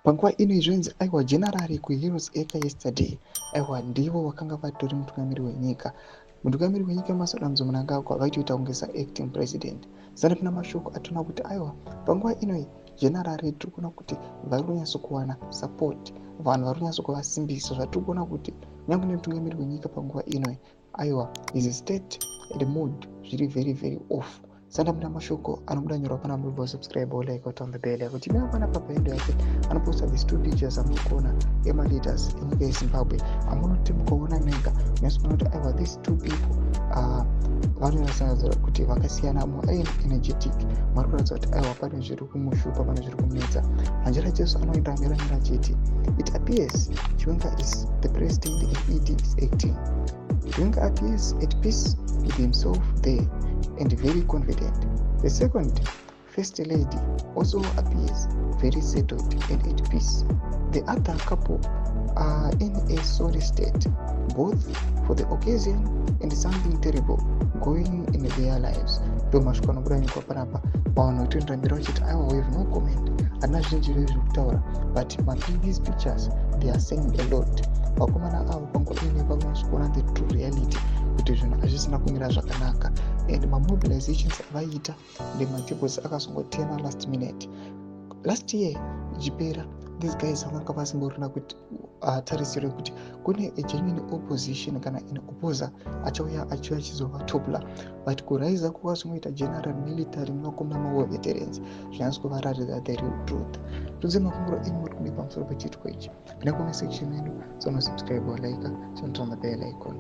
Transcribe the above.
Panguva ino zvinzi aiwa, general kuHeroes Acre yesterday, aiwa, ndivo vakanga vatori mutungamiri wenyika. Mutungamiri wenyika Emmerson Dambudzo Mnangagwa vaitoita kunge saacting president. Sanapinda mashoko atoona kuti aiwa, panguva inoi general tiri kuona kuti vari kunyatsokuwana support, vanhu vari kunyatsokuvasimbisa. Zvatiri kuona kuti kunyange nemutungamiri wenyika panguva inoi, aiwa, his state and mood zviri very very off. Sandapinda mashoko anobuda nyorwa pana mubva subscribe, like, on the bell kuti imi pana papaindo yake anoposta these two pictures amuri kuona emaleaders enyika yeZimbabwe. Amunoti mukaona mega unyatsokuona kuti aiwa, these two people vanoratidza kuti vakasiyana. Mumwe energetic, vari kuratidza kuti aiwa, pane zviri kumushupa, pane zviri kumunetsa. Hanjira Jesu anoenda mberi anyora achiti, "It appears Chiwenga is the president and ED is acting. Chiwenga appears at peace with himself there and very confident. The second first lady also appears very settled and at peace. The other couple are in a sorry state, both for the occasion and something terrible going in their lives." Ndo mashoko anobuda nyikwa panapa. Vanhu vakutoendera mberi vachiti aiwa, we have no comment, handina zvinji zviri kutaura, but these pictures, they are saying a lot. Vakomana avo panguva ine vakunyatso kuona the true reality kuti zvinhu hazvisina kumira zvakanaka, and mamobilizations avaiita nemadepots akazongotena last minute. Last year ichipera, these guys vakanga vasimborina kuti tarisiro yekuti kune agenuine opposition kana an opposer achauya achiuya achizovatopla, but kuraisa kwakazongoita general military nevakomana mawar veterans zvinyanzi kuvaratidza the real truth. Tudze mafunguro enyu muri kudii pamusoro pechiitiko ichi? Pinda comment section yedu, sonosubscribe, like, sonoturn the bell icon.